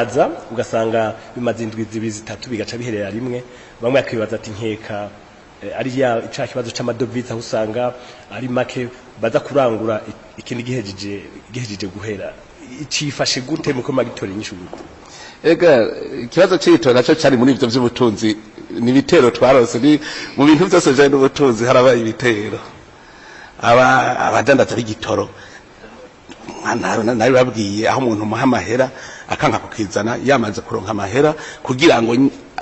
Aza ugasanga bimaze indwi zibiri, zitatu, bigaca biherera rimwe. Bamwe bakibaza ati nkeka ari ya ca kibazo c'amadovize, aho usanga ari make, baza kurangura ikindi gihejeje guhera. Cifashe gute muko magitora inyishu gute? Ega ikibazo c'igitoro naco cari muri ivyo vy'ubutunzi, ni ibitero twarose. Ni mu bintu vyose bijanye n'ubutunzi harabaye ibitero. Aba abadandaza b'igitoro nabibabwiye, aho umuntu umuha amahera akanka kukizana yamaze kuronka amahera kugira ngo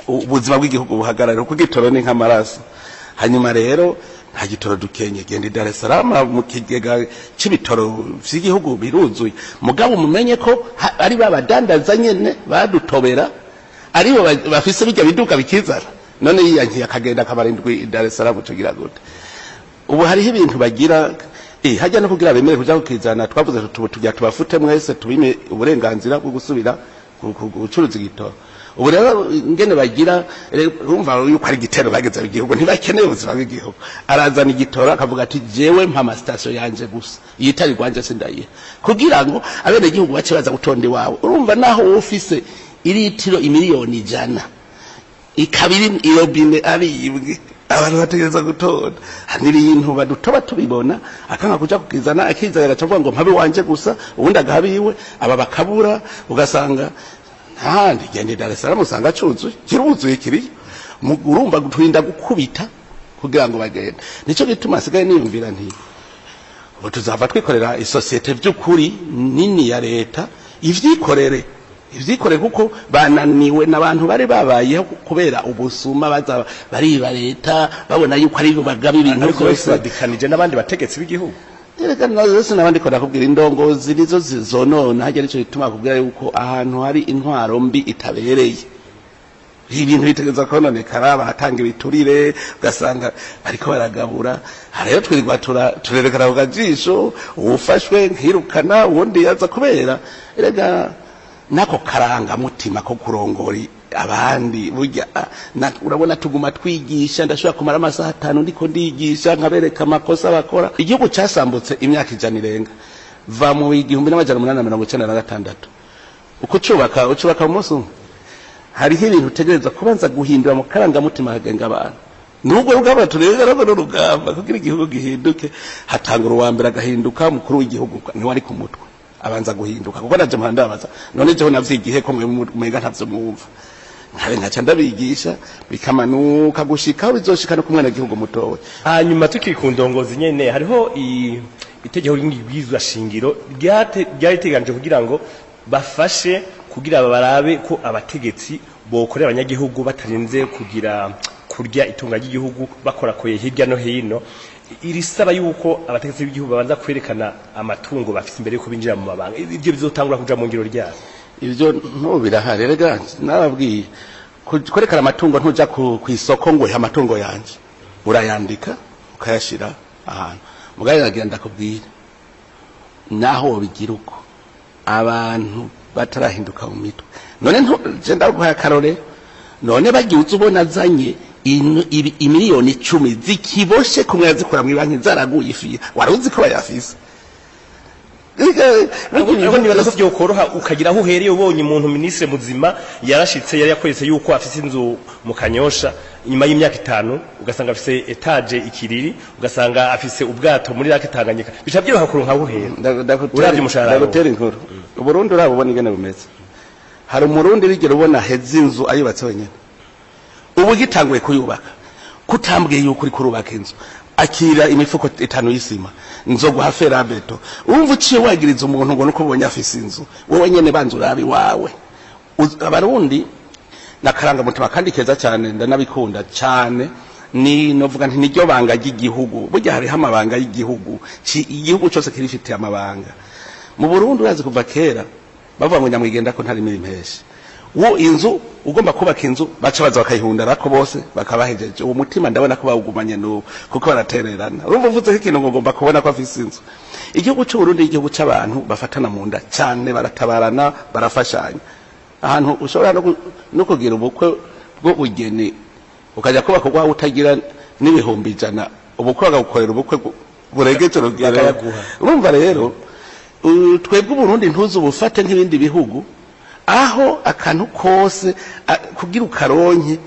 ubuzima bw'igihugu buhagarare, kuko igitoro ni nk'amaraso. Hanyuma rero nta gitoro dukenye. Genda i Dar es Salaam, mu kigega c'ibitoro vy'igihugu biruzuye. Mugabo mumenye ko ari ba badandaza nyene badutobera, aribo bafise bijya biduka bikizana. None yiyankiye akagenda akamara indwi i Dar es Salaam, tugira gute? Ubu hariho ibintu bagira hajya no kugira bemere kuja kukizana. Twavuze tuti tujya tubafute mwese, tubime uburenganzira bwo gusubira gucuruza igitoro. Ubu rero ingene bagira, urumva yuko ari igitero bageze igihugu, ntibakeneye ubuzima bw'igihugu. Arazana igitoro akavuga ati jewe mpa amasitasiyo yanje gusa, iyitari rwanje sindayiha, kugira ngo abenegihugu bace baza gutonda iwawe. Urumva naho wowe ufise iritiro 100 miliyoni ikaba iri irobine aribwe, abantu bategereza gutonda. Hari ibintu badutoba tubibona, akanga kuja kukizana, akizana agaca avuga ngo mpabe wanje gusa, ubundi agahaba iwe, aba bakabura. Ugasanga ntahandi, genda i Dar es Salaam usanga cuzuye, kiruzuye kiriyo. Urumva turinda gukubita kugira ngo bagende. Nico gituma asigaye niyumvira nti ubu tuzava twikorera isosiyete by'ukuri nini ya leta, ivyikorere, ivyikorere, kuko bananiwe n'abantu bari babayeho kubera ubusuma, baza bariba leta, babona yuko ari bo bagaba ibintu ariko byose. Badikanije n'abandi bategetsi b'igihugu. Erega nazo n'abandi ko ndakubwira, indongozi nizo zonona hajya. Nico gituma kubwira yuko ahantu hari intwaro mbi itabereye, ibintu bitegereza kononekara, baratanga ibiturire, ugasanga bariko baragabura. Rero twirirwa turerekana ku kajisho, uwufashwe nkirukana, uwundi yaza kubera erega nako karangamutima ko kurongora abandi. Burya urabona tuguma twigisha, ndashobora kumara amasaha 5 ndiko ndigisha, nkabereka amakosa bakora. Igihugu casambutse imyaka 100 irenga, va mu 1896, uko ucubaka ucubaka mu munsi umwe. Hariho ibintu utegereza kubanza guhindura mu karangamutima kagenga abantu. Nubwo rugamba turega rwo n'urugamba kugira igihugu gihinduke, hatangura uwa mbere agahinduka. Umukuru w'igihugu niwe ari ku mutwe, abanza guhinduka, kuko naje mpanda ndabaza none jeho navyigihe ko mwe mwenga ntavyo mwumva, nkabe nkaca ndabigisha, bikamanuka gushika aho bizoshika no ku mwenegihugu mutowe. Hanyuma tukiri ku ndongozi nyene, hariho itegeko ry'ibwirizwa shingiro ryari riteganije kugira ngo bafashe kugira barabe ko abategetsi bokorera abanyagihugu batarinze kugira kurya itunga ry'igihugu bakorakoye hirya no hino. Irisaba yuko abategetsi b'igihugu babanza kwerekana amatungo bafise imbere yuko binjira mu mabanga. Ivyo bizotangura kuja mu ngiro ryabo? Ivyo ntubirahari. Erega nababwiye, kwerekana amatungo, ntuja ku isoko ngo ihe amatungo yanje, urayandika ukayashira ahantu. Mugabo nagira ndakubwira, naho wobigira uko, abantu batarahinduka mu mitwe. None je ndaguhaye akarore, none bagiye uza ubona azanye 10 miliyoni zikiboshe kumwe, yazikura mu banki zaraguye ifiya, wari uzi ko bayafise? Ariko nibaza ko vyokoroha ukagira aho uhereye ubonye umuntu ministre muzima yarashitse, yari yakweretse yuko afise inzu mu Kanyosha, inyuma y'imyaka 5 ugasanga afise étage ikiriri, ugasanga afise ubwato muri lac Tanganyika, bica byoroha kuronka aho uhera uravye umushahara wawe. Ndagutera inkuru. Uburundi uraba ubona ingene bumeze, hari Umurundi bigera ubona heza inzu ayubatse wenyene? Ubu gitanguye kuyubaka, kutambwiye yuko uri kurubaka inzu, akira imifuko 5 y'isima, nzoguha fer à béton. Urumva uciye wagiriza umuntu ngo nuko ubonye afise inzu. Wowe nyene banza urabe iwawe. Abarundi nakarangamutima kandi keza cyane, ndanabikunda cyane. Ni novuga nti niryo banga ry'igihugu. Burya hariho amabanga y'igihugu, igihugu cyose kirifitiye amabanga. Mu Burundi urazi kuva kera bavuga ngo nyamwigenda ko ntari impeshi. Wo inzu ugomba kubaka inzu, baca baza bakayihundarako bose, bakabahejeje. Uwo mutima ndabona ko bawugumanye n'ubu, kuko baratererana. Urumva uvuze ko ikintu ngo ugomba kubona ko afise inzu. Igihugu cy'u Burundi, igihugu c'abantu bafatana mu nda cyane, baratabarana, barafashanya. Ahantu ushobora no kugira ubukwe bw'ubugeni, ukajya kubaka urwawe utagira n'100,000, ubukwe bakagukorera ubukwe burengeje urugero. Bakayaguha. Urumva rero, twebwe Uburundi ntuzi ubufate nk'ibindi bihugu. Aho akantu kose kugira ukaronke,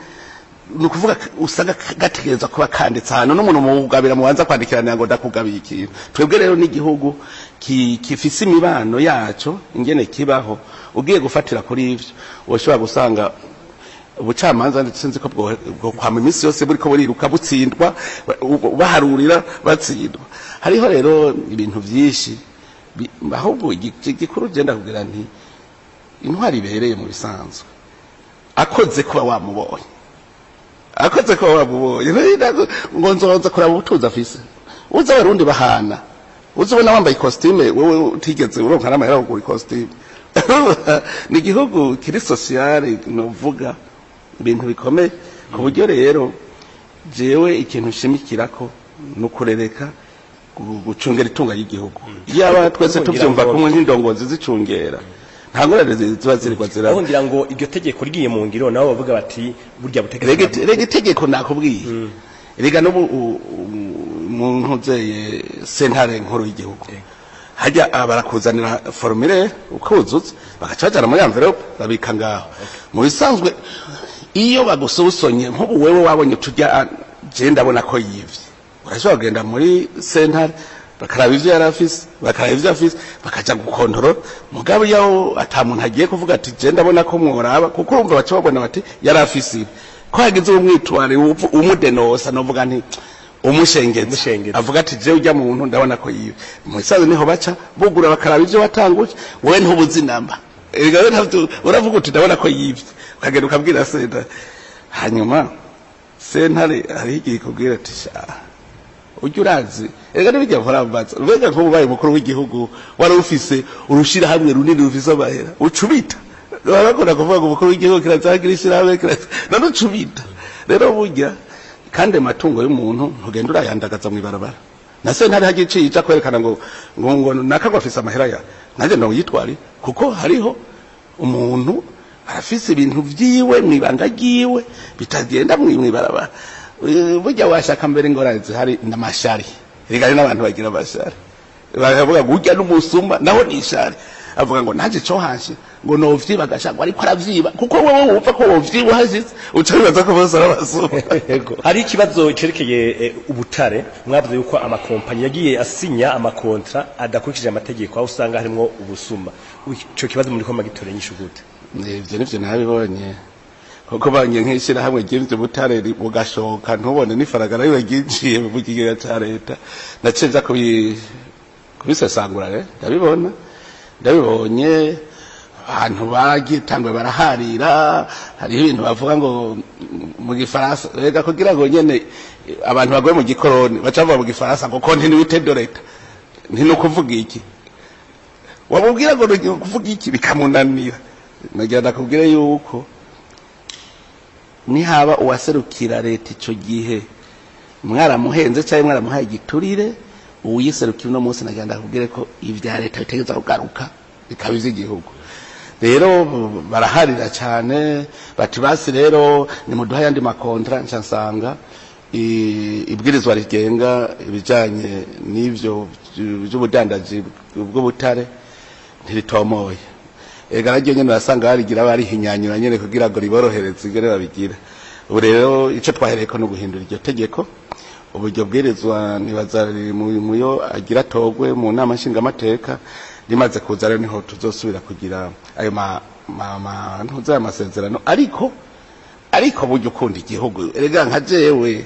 ni ukuvuga usanga gategereza kuba kanditse ahantu, n'umuntu mugabira mubanza kwandikiranira ngo ndakugabiye ikintu. Twebwe rero n'igihugu gifise imibano yaco ingene kibaho, ugiye gufatira kuri ivyo woshobora gusanga ubucamanza, ndetse nzi ko bwo kwama iminsi yose buriko buriruka, butsindwa, baharurira batsindwa. Hariho rero ibintu vyinshi, ahubwo igikuru genda kugira nti intwari ibereye mu bisanzwe akoze kuba wamubonye, akoze kuba wamubonye ngo nzoza kuraba ubutunzi afise. Uza Abarundi bahana, uza ubona wambaye ikositime, wewe utigeze uronka n'amahera yo kugura ikositime. Ni igihugu kiri sociale, novuga ibintu bikomeye, ku buryo rero jewe ikintu nshimikirako ni ukurereka gucungera itunga ry'igihugu. Yaba twese tuvyumva kumwe nk'indongozi zicungera, nta ngorane ziba zirigwa ziraba. Aho ngira ngo iryo tegeko rigiye mu ngiro, nabo bavuga bati burya butegetsi Rega itegeko nakubwiye, rega n'ubu mu ntuzeye sentare nkuru y'igihugu hajya barakuzanira formulaire ukuzuza, bagaca bajana muri enveloppe, babika ngaho. Mu bisanzwe iyo bagusubusonye, nk'ubu wewe wabonye tujya, je ndabona ko yivye, urashobora kugenda muri sentare, bakaraba ivyo yari afise, bakaraba ivyo afise, bakaja gukontorora. Mugabo iyo ata muntu agiye kuvuga ati je ndabona ko mworaba, kuko urumva baca babona bati yari afise ibi, ko hagize umwitware umudenosa, novuga nti umushengeza, Umushengeza. avuga ati je ujya muntu ndabona ko yiwe, mu bisanzwe niho baca bugura bakaraba ivyo watanguje. Wowe ntubuzi namba, erega wewe ntavyo uravuga uti ndabona ko yivye, ukagenda ukabwira sentare. Hanyuma sentare hariho igihe ikubwira ati sha ujya urazi, erega n'ibijya mbaza, mbega nk'ubu ubaye umukuru w'igihugu wari ufise urushirahamwe runini rufise amahera, ucubita? Barakunda kuvuga ngo umukuru w'igihugu kirazagira ishirahamwe, none ucubita rero burya. Kandi amatungo y'umuntu ntugenda urayandagaza mw'ibarabara. Na sentare hagiye iciye ija kwerekana ngo naka ngo afise amahera ya nanjye ndawuyitware, kuko hariho umuntu arafise ibintu vyiwe mw'ibanga ryiwe bitagenda mw'ibarabara. Burya washaka mbere ingorane zihari n'amashari. Erega hari n'abantu bagira amashari, bakavuga ngo urya n'umusuma, naho ni ishari, avuga ngo nanjye co hanshe ngo novyiba, agashaka ariko aravyiba, kuko wowe wumva ko wovyiba uhashitse, uca wibaza ko bose ari abasuma. Yego. Hari ikibazo cerekeye ubutare. Mwavuze yuko amakompanyi yagiye asinya amakontra adakurikije amategeko, aho usanga harimwo ubusuma. Ico kibazo muri ko magitore nyishu gute? Ivyo nivyo nabibonye, kuko banye nk'ishirahamwe ry'ivyo butare bugashoka ntubone n'ifaranga riwe ryinjiye mu kigega ca leta. Naciye nja kubisesangura rero, ndabibona, ndabibonye abantu bagitangwe baraharira. Hariho ibintu bavuga ngo mu gifaransa, rega kugira ngo nyene abantu bagoye mu gikoroni, baca bavuga mu gifaransa ngo continuité de l'État. Nti ni ukuvuga iki? Wamubwira ngo ni ukuvuga iki, bikamunanira. Nagira ndakubwire yuko nihaba uwaserukira leta ico gihe mwaramuhenze cyangwa mwaramuhaye igiturire, uwiyiserukira uno munsi, nagira ndakubwire ko ibya leta bitegereza kugaruka bikaba ivy'igihugu. Rero baraharira cyane bati basi rero nimuduha ayandi makontra. Nca nsanga ibwirizwa rigenga ibijanye n'ivyo by'ubudandaji bw'ubutare ntiritomoye. Ega naryo nyene urasanga barigira barihinyanyura nyene kugira ngo riborohereze ingene babigira. Ubu rero ico twahereyeko no guhindura iryo tegeko. Ubu iryo bwirizwa nibaza riri muyo agira atogwe mu nama nshingamateka. Rimaze kuza rero niho tuzosubira kugira ayo ma ntuzi ayo masezerano. Ariko burya ukunda igihugu, erega nka jewe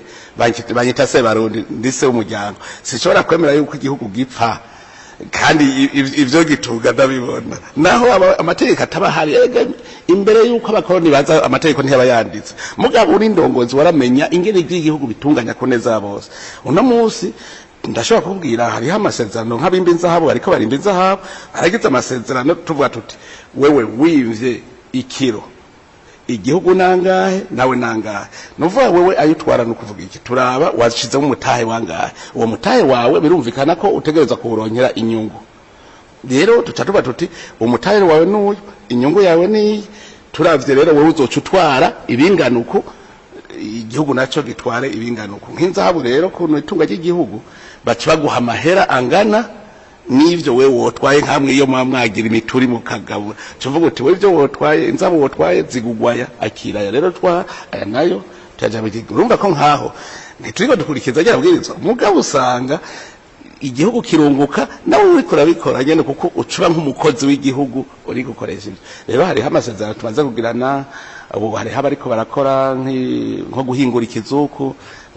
banyita se Barundi, ndi se w'umuryango, sinshobora kwemera yuko igihugu gipfa kandi ivyo gitunga ndabibona, naho amategeko ataba ahari. Erega imbere yuko abakoroni baza amategeko ntiyaba yanditse, mugabo uri indongozi waramenya ingene ivy'igihugu bitunganya ku neza ya bose. Uno munsi ndashobora kubwira hariho amasezerano nk'abimba inzahabu, bariko barimba inzahabu, baragize amasezerano, tuvuga tuti wewe wimvye ikiro, igihugu nangahe, nawe nangahe. Nuvuga wewe ayo utwara, nukuvuga iki, turaba washizemo umutahe wangahe. Uwo mutahe wawe birumvikana ko utegereza kuwuronkera inyungu. Rero tuca tuba tuti umutahe wawe n'uyu, inyungu yawe niyi. Turavye rero wewe uzoca utwara ibingana uku, igihugu naco gitware ibingana uku. Nk'inzahabu rero, kuntu itunga ry'igihugu, baca baguha amahera angana. N'ivyo we wotwaye nkamwe iyo mwagira imituri mu kagabura, tuvuga uti we ivyo wotwaye, inzabo wotwaye zigugwaya, akiraya rero twa aya nayo tuyaja mu gihugu. Urumva ko nkaho ntituriko dukurikiza rya bwirizwa, mugabo usanga igihugu kirunguka, nawe uriko urabikora nyene, kuko ucuba nk'umukozi w'igihugu uri gukoresha ivyo. Rero hariho amasezerano tumaze kugirana ubu, hariho abariko barakora nko guhingura ikizuku,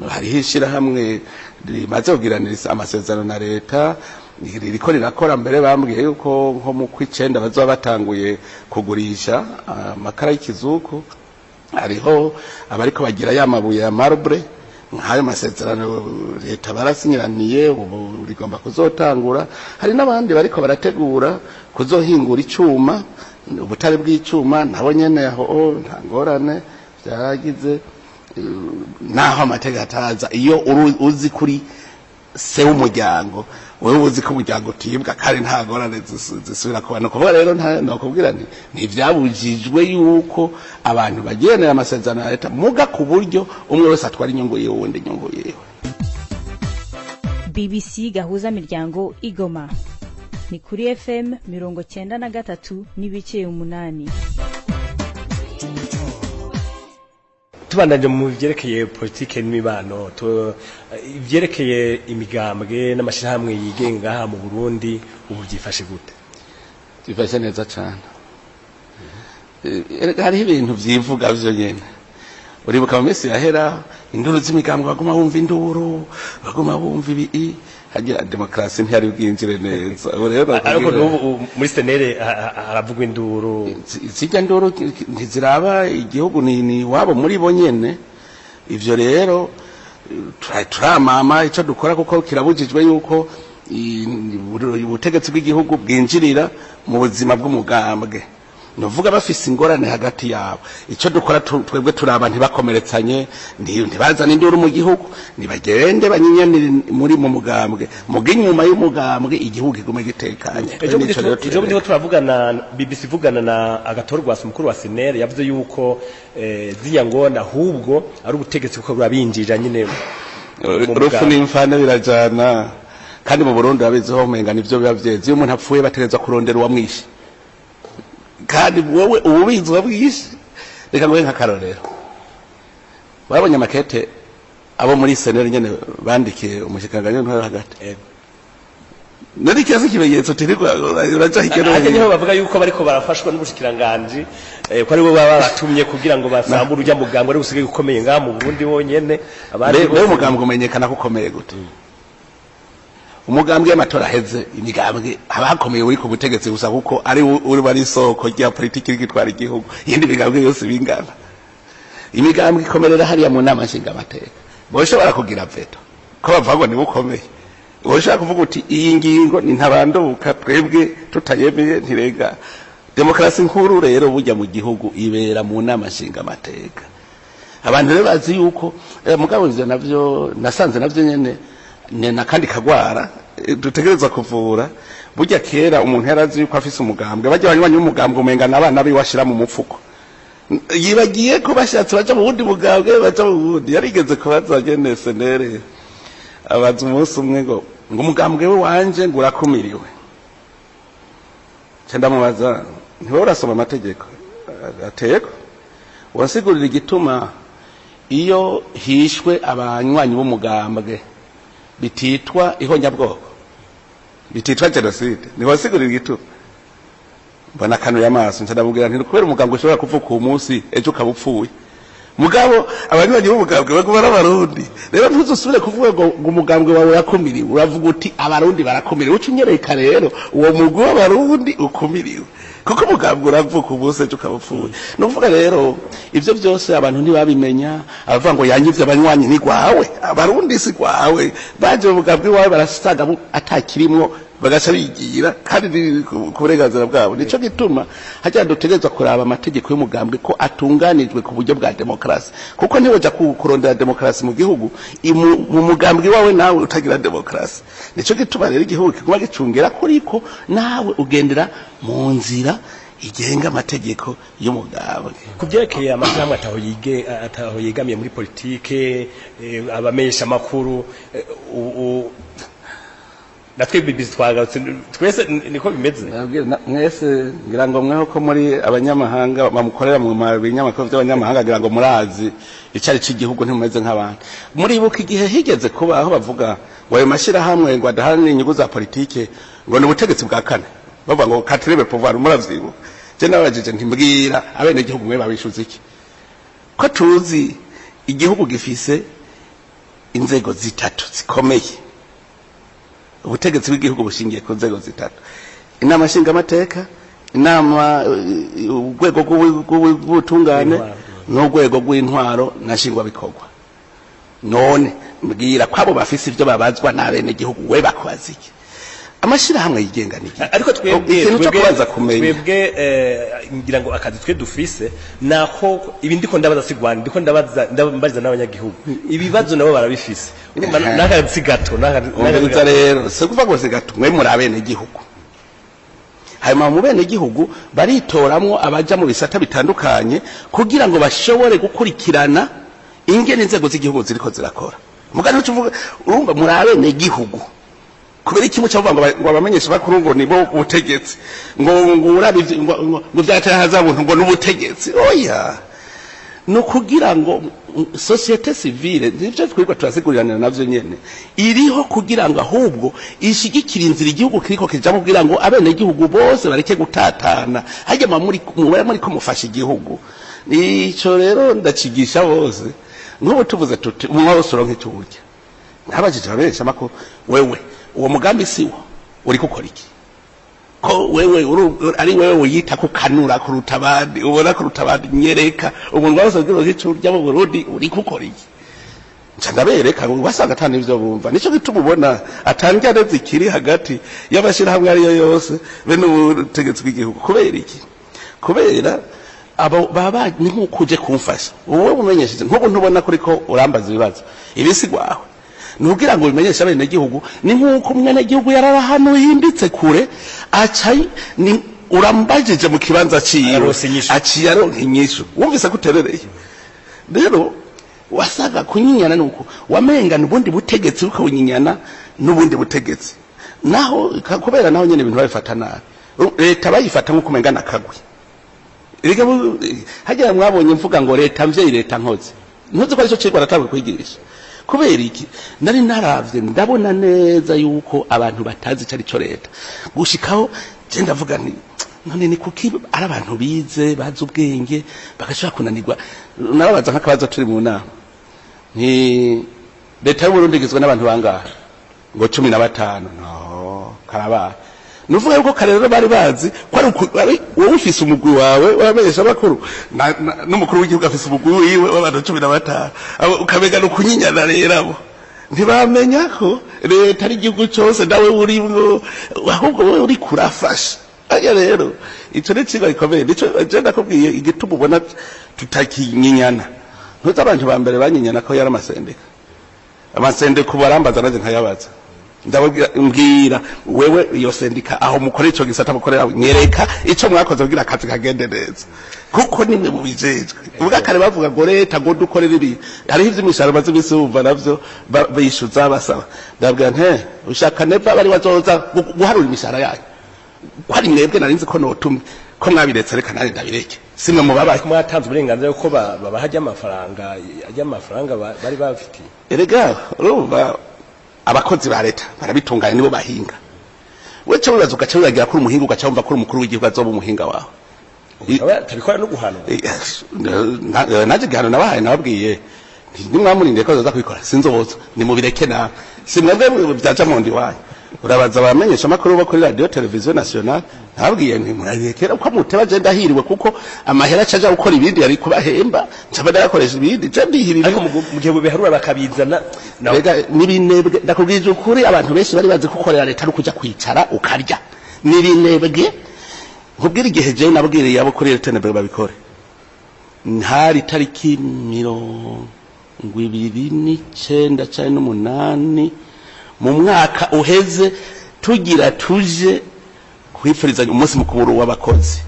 hariho ishirahamwe rimaze kugiranira amasezerano na leta ririko rirakora. Mbere bambwiye yuko nko mu kw'icenda bazoba batanguye kugurisha amakara y'ikizuku. Hariho abariko bagira ya mabuye ya marbre, nk'ayo masezerano leta barasinyiraniye, ubu rigomba kuzotangura. Hari n'abandi bariko barategura kuzohingura icuma, ubutare bw'icuma, nabo nyene aho nta ngorane vyaragize. Naho amategeko ataza, iyo uzi kuri se w'umuryango, wewe uzi ko umuryango utibwa kandi nta ngorane zisubira kuba. Ni ukuvuga rero nokubwira nti ntivyabujijwe yuko abantu bagenera amasezerano ya leta, muga ku buryo umwe wese atwara inyungu yiwe, uwundi inyungu yiwe. BBC Gahuza Miryango Igoma ni kuri FM 93.8. Tubandanje mu vyerekeye politike n'imibano, ivyerekeye imigambwe n'amashirahamwe yigenga ngaha mu Burundi, ubu vyifashe gute? Byifashe neza cane. Erega hariho ibintu vyivuga vyo nyene. Uribuka mu minsi yahera induru z'imigambwe, baguma bumva induru, baguma bumva ibi, hagira demokarasi ntiyari bwinjire neza. Ubu rero Ariko n'ubu muri CNL haravugwa induru. Zirya nduru ntiziraba igihugu, ni wabo muri bo nyene. Ivyo rero turamama ico dukora, kuko kirabujijwe yuko ubutegetsi bw'igihugu bwinjirira mu buzima bw'umugambwe. Nuvuga bafise ingorane hagati yabo, ico dukora twebwe turaba ntibakomeretsanye, ntibazane induru mu gihugu, nibagende banyenyanire muri mu mugambwe, muga inyuma y'umugambwe igihugu kigume gitekanye. Ejo Nico rero bundi ejo bundi turavugana, BBC ivugana na Agathon Rwasa, umukuru wa CNL, yavuze yuko ziriya ngona ahubwo ari ubutegetsi, kuko burabinjirira nyine mu Urupfu mugambwe. N'imfane birajana, kandi mu Burundi babiziho umenga nivyo biba vyeze. Iyo umuntu apfuye bategerezwa kurondera uwamwishe, kandi wowe uba ubizi uwamwishe. Reka nguhe nk'akarorero: babonye amakete abo muri CNL nyene bandikiye umushikiranganji w'intwaro hagati. Nari kibazo ikimenyetso tirirwa uraja hirya no Ariko hino. Niho bavuga yuko bariko barafashwa n'ubushikiranganji, ko aribo baba batumye kugira ngo basambure urya mugambwe ari usigaye ukomeye ngaha mu Burundi wonyene, abandi Mbe umugambwe umenyekana ko ukomeye gute? Umugambwe y'amatora aheze, imigambwe haba hakomeye uri ku butegetsi gusa, kuko ari uri bari isoko rya politiki iriko itwara igihugu. Iyindi migambwe yose bingana. Imigambwe ikomerera hariya mu nama nshingamateka. Boshobora kugira veto ko bavuga ngo niwe ukomeye, woshobora kuvuga uti iyi ngingo ni ntabanduka, twebwe tutayemeye ntirega. Demokarasi nkuru rero burya mu gihugu ibera mu nama nshingamateka. Abantu rero bazi yuko mugabo ivyo navyo nasanze navyo nyene ni nakandi kagwara dutegerezwa kuvura. Burya kera umuntu yarazi yuko afise umugambwe, bajya banywanyi b'umugambwe umenga n'abana biwe ashira mu mufuko, yibagiye ko bashatse baja mu wundi mugambwe, baja mu wundi. Yarigeze kubaza nyene CNL, abaza umunsi umwe ngo umugambwe we wanje ngo urakumiriwe. Nca ndamubaza: ntiwowe urasoma amategeko ateko urasigurira igituma iyo hishwe abanywanyi b'umugambwe bititwa ihonyabwoko, bititwa jenoside? Ntiwasigurira igituma? Mbona akanuye amaso. Nca ndamubwira nti kubera umugambwe ushobora kuvuka uwo munsi, ejo ukaba upfuye, mugabo abanywanyi b'umugambwe baguma ari Abarundi. Rero ntuzusubire kuvuga ngo umugambwe wawe urakumiriwe, uravuga uti Abarundi barakumiriwe. Uca unyereka rero uwo mugwi w'Abarundi ukumiriwe, kuko umugambwe uravuka umunsi, ejo ukaba upfuye. Ni ukuvuga rero ivyo byose abantu ntibabimenya. Abavuga ngo yanyivye abanywanyi, ni gwawe, Abarundi si gwawe. Baje mu mugambwe wawe barasaga atakirimwo, bagaca bigira, kandi ni ku burenganzira bwabo. Nico gituma hajya dutegerezwa kuraba amategeko y'umugambwe ko atunganijwe ku buryo bwa demokarasi, kuko ntiwoja kurondera demokarasi mu gihugu mu mugambwe wawe nawe utagira demokarasi. Nico gituma rero igihugu kiguma gicungera kuriko nawe ugendera mu nzira igenga amategeko y'umugambwe. Ku byerekeye amashyirahamwe ataho yegamiye muri politike, abamenyesha amakuru. Natwe BBC twagarutse twese, niko bimeze. Ndababwira mwese, ngira ngo mweho ko muri abanyamahanga bamukorera mu binyamakuru by'abanyamahanga, ngira ngo murazi icari c'igihugu, ntimumeze nk'abandi. Muribuka igihe higeze kuba aho bavuga ngo ayo mashyirahamwe ngo adaharanira inyungu za politike, ngo ni ubutegetsi bwa kane, bavuga ngo quatrième pouvoir, muravyibuka? Je nababajije ntimbwira abenegihugu mwe babishuza iki, ko tuzi igihugu gifise inzego zitatu zikomeye? Ubutegetsi bw'igihugu bushingiye ku nzego zitatu: inama nshingamateka, inama urwego rw'ubutungane Rw'intwaro. n'urwego rw'intwaro na nshingwabikorwa. None mbwira ko abo bafise ivyo babazwa n'abenegihugu, we bakubaza iki? Amashirahamwe yigenga ni iki? Ariko twebwe Ikintu cyo twebwe- kubanza kumenya. Twebwe ngira ngo akazi twe dufise nako ibi ndiko ndabaza sigwani, ndiko ndabaza, ndabariza n'abanyagihugu ibibazo, nabo barabifise. Urumva, n'akazi gato n'akazi Umviriza gato. Rero si kuvuga ngo gato, mwe muri abenegihugu, hanyuma mu benegihugu baritoramwo abaja mu bisata bitandukanye kugira ngo bashobore gukurikirana ingene inzego z'igihugu ziriko zirakora. Mugani ucuvuga, urumva muri abenegihugu, kubera iki muca muvuga ngo abamenyesha bakuru ngo nibo butegetsi, ngo urabe ngo vyateye buntu, ngo n'ubutegetsi? Oya, ni ukugira ngo société civile, nivyo twirirwa turasiguriranira navyo nyene, iriho kugira ngo ahubwo ishigikire inzira igihugu kiriko kijamwo, kugira ngo abenegihugu bose bareke gutatana. Harya muba muri muba muriko mufasha igihugu. Ico rero ndacigisha bose. Nk'ubu tuvuze tuti umwe wese uronke ico urya, nabajije abamenyesha amakuru: wewe uwo mugambi siwo uriko ukora iki, ko wewe ari wewe wiyita kukanura kuruta abandi, ubona kuruta abandi? Nyereka umuntu wese ugira ico urya mu Burundi, uriko ukora iki? Nca ndabereka, wasanga ata n'ivyo bumva. Nico gituma ubona atandyane zikiri hagati y'amashirahamwe ariyo yose be n'ubutegetsi bw'igihugu. Kubera iki? Kubera abo baba ni nk'uko uje kumfasha wowe umenyesheje. Nk'ubu ntubona kuri ko urambaza ibibazo ibisigwawe nugira ngo bimenyeshe abenegihugu. Ni nk'uko umwenegihugu yarara hano himbitse kure, aca ni urambajije mu kibanza ciwe. Aronse inyishu. Aciye aronka inyishu. Wumvise ko uterereye rero, wasaga kunyinyana nuko wamengana ubundi butegetsi bukabuny'inyana n'ubundi butegetsi naho kubera naho nyene ibintu babifata nabi. Leta bayifata nk'uko umengana akagwi. Erega hajya mwabonye mvuga ngo leta mvyeyi, leta nkozi, ntuzi ko aricyo cigwa natangwe kwigisha. Kubera iki? Nari naravye ndabona neza yuko abantu batazi ico arico leta. Gushikaho je ndavuga nti none ni kuki ari abantu bize bazi ubwenge bagashobora kunanirwa? Narabaza nk'akabazo turi mu nama nti leta y'Uburundi igizwe n'abantu bangahe? Ngo 15. No karabaye. Nuvuga yuko kare rero bari bazi ko ari wowe ufise umugwi wawe w'abamenyesha bakuru n'umukuru w'igihugu afise umugwi wiwe w'abantu 15. Abo ukabega no kunyinyana. Rero abo ntibamenya ko leta ari igihugu cose, nawe urimwo, ahubwo wowe uri kurafasha. Aya rero ico ni icigwa gikomeye. Nico je ndakubwiye igituma ubona tutakinyinyana. Ntuzi abantu ba mbere banyinyana ko yari amasendeka. Amasendeka ubu arambaza naje nkayabaza, ndababwira: mbwira wewe iyo sendika aho mukora, ico gisata mukorera, nyereka ico mwakoze kugira akazi kagende neza, kuko nimwe mubijejwe. Ubwa kare bavuga ngo leta ngo dukorere ibi, hariho ivy'imishahara maze imisi wumva navyo bishuza basaba. Ndababwira nte ushaka neva bari bazoza guharura imishahara yanyu, ko ari mwebwe narinzi ko notumwe, ko mwabiretse, reka nanjye ndabireke, simwe mubabaye. Ariko mwatanze uburenganzira ko babaha ajya amafaranga bari bafitiye. Erega urumva abakozi ba leta barabitunganya, nibo bahinga. Wewe wibaza ugaca wibagira ko uri umuhinga, ugaca wumva ko uri umukuru w'igihugu azoba umuhinga wawe. Tabikora no guhanwa. Naje igihano nabahaye, nababwiye nti nimwamurindiye ko azoza kubikora, sinzoza, nimubireke nawe, si mwebwe byaja mu ndi wanyu. Urabaza abamenyesha amakuru bo kuri radio television nationale, nababwiye nti murabirekera uko muteba, je ndahiriwe kuko amahera acaja gukora ibindi yari kubahemba, nca ndayakoresha ibindi, je ndihirira. Ariko mu gihe biharura bakabizana Rega n'ibinebwe, ndakubwije ukuri, abantu benshi bari bazi ko ukorera leta ari ukuja kwicara ukarya. N'ibinebwe. Nkubwira igihe jewe nabwiriye abo kuri RTNB babikore, hari tariki 29 canke n'umunani mu mwaka uheze, tugira tuje kwipfurizanya umunsi mukuru w'abakozi.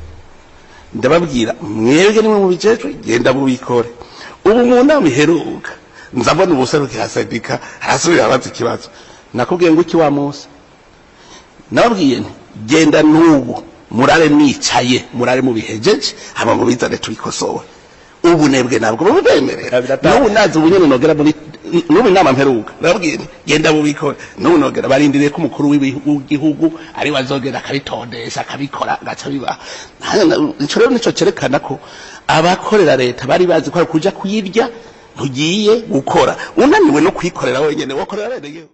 Ndababwira: mwebwe nimwe mubijejwe, genda mubikore. Ubu mu nama iheruka nzabona ubuserukira sendika arasubira abaza ikibazo. Nakubwiye ngo iki wa munsi Nababwiye nti genda n'ubu murare mwicaye, murare mubihejeje, hama mubizane tubikosore. Ubunebwe nabwo bubemerera. N'ubu nazi ubu nyene nogera muri n'ubu inama mperuka, nababwiye nti genda mubikore. N'ubu nogera barindiriye ko umukuru w'igihugu ari wazogera akabitondesha, akabikora, agaca bibaha. Ico rero nico cerekana ko abakorera leta bari bazi ko ari kuja kuyirya, ntugiye gukora, unaniwe no kuyikorera wenyene, wakorera bene gihugu.